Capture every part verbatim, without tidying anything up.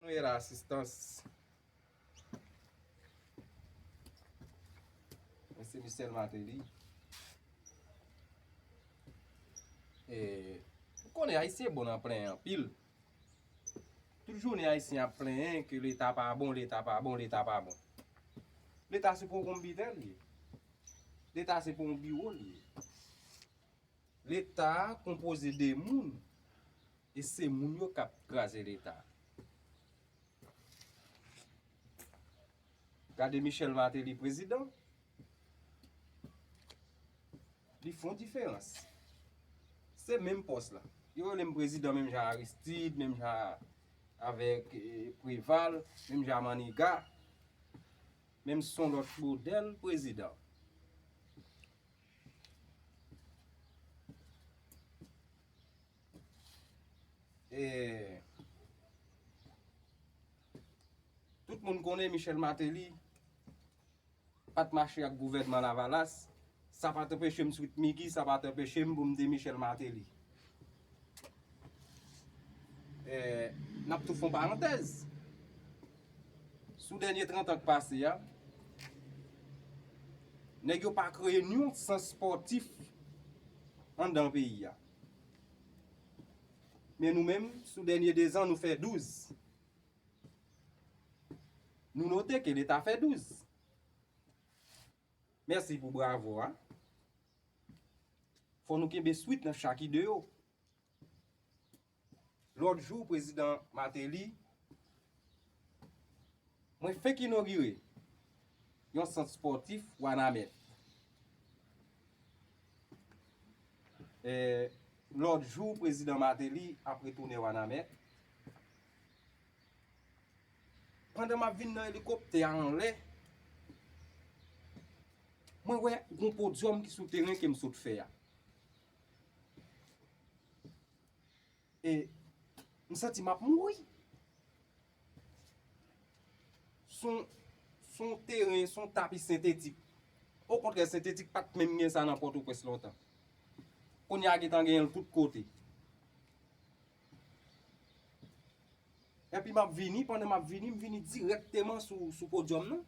Mwen la asistans. Mwen se Michel Martelly. E, ou konnen Ayisyen bon nan plenyen anpil. Tout jounen Ayisyen ap plenyen ke Leta pa bon, Leta pa bon, Leta pa bon. Leta se pa yon konbitè li ye. Leta se pa yon biwo li ye. Leta a konpoze de moun, e se moun yo k ap kraze Leta. Gade Michel Martelly prezidan, li fè yon diferans. Se menm pòs la. Yo rele m prezidan menm jan Aristide, menm jan avèk, eh, Preval, menm jan Maniga, menm se yon lòt modèl prezidan. E tout moun konnen Michel Martelly pa t mache ak gouvènman Lavalas. Sa pa t anpeche m sweet Mickey, sa pa t anpeche m pou m te Michel Martelly. E, n ap tou fè yon parantèz. Sou dènye trant an k pase a, nèg yo pa kreye ni yon sant spòtif anndan peyi a. Men nou menm, sou dènye de zan, nou fè douz. Nou note ke Leta fè douz. Mèsi pou bravo a. Fò nou kenbe sweet nan chak ide yo. Lòt jou, prezidan Martelly, mwen fenk inogire yon sant spòtif Wanament. E, lòt jou, prezidan Martelly ap retounen Wanament. Pandan m ap vin nan elikoptè a anlè, mwen wè gon podyòm ki sou teren ke m sot fè a. E m santi m ap mouri. Se yon, se yon teren, se yon tapi sentetik. Okontrè, sentetik pa t menm gen sa nan Pòtoprens lontan. Kounye a gentan genyen l tout kote. Epi m ap vini, pandan m ap vini, m vini dirèkteman sou, sou podyòm nan.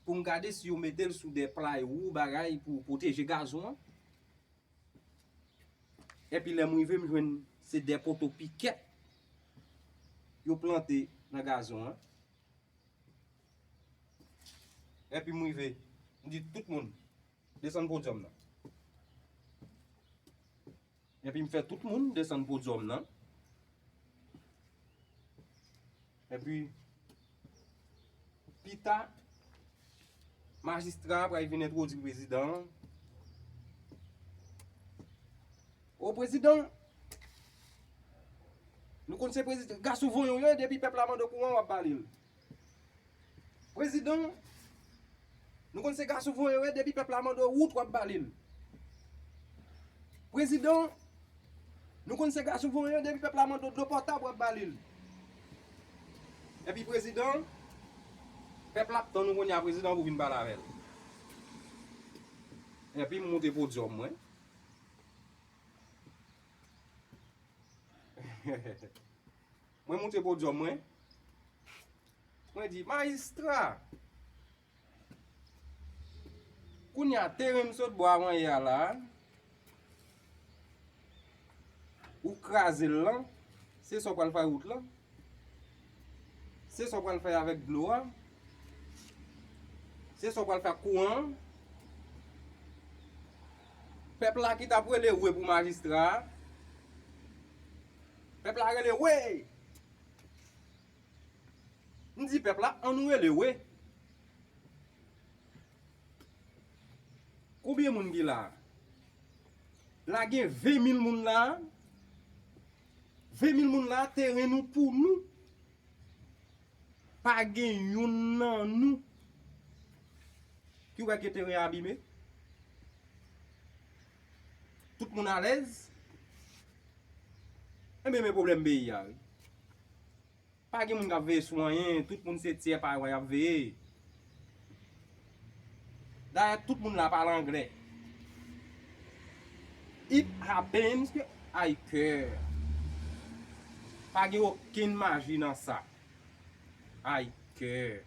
Pou m gade si yo mete l sou de plywood bagay pou pwoteje gazon an. Epi lè m rive, m jwenn se de poto pikèt yo plante nan gazon an. Epi m rive, m di tout moun, desann podyòm nan. Epi m fè tout moun desann podyòm nan. Epi, pita, majistra a pral vin entwodui prezidan an. O prezidan, nou konn se prezidan, gaz ou voye w ye, depi pèp la mande w kouran, w ap ba li l. Prezidan, nou konn se gaz ou voye w ye, depi pèp la mande w wout, w ap ba li l. Prezidan, nou konn se gaz ou voye w ye, depi pèp la mande w dlo potab, w ap ba li l. Epi prezidan, pèp la ap tann ou kounye a, prezidan, pou w vin pale avè l. Epi m moute podyòm mwen. Mwen moute podyòm mwen. Mwen di, majistra, kounye a, teren m sot bò avan yè a la, ou kraze l lan, se sa w pral fè ak wout lan? Se sa w pral fè avèk dlo a? Se sa w pral fè ak kouran an? Pèp la ki t ap rele wi pou majistra a, pèp la rele wi! M di pèp la, ann nou rele wi. Konbyen moun ki la a? La gen ven mil moun la a. Ven mil moun la a, teren nou pou nou. Pa gen youn nan nou ki wè ke teren an abime. Tout moun alèz. Enben, men pwoblèm peyi a, wi. Pa gen moun k ap veye sou anyen, tout moun se tyè pa yo y ap veye. Dayè, tout moun la pale anglè. It happens que I care. Pa gen okenn maji nan sa. Ay, kè.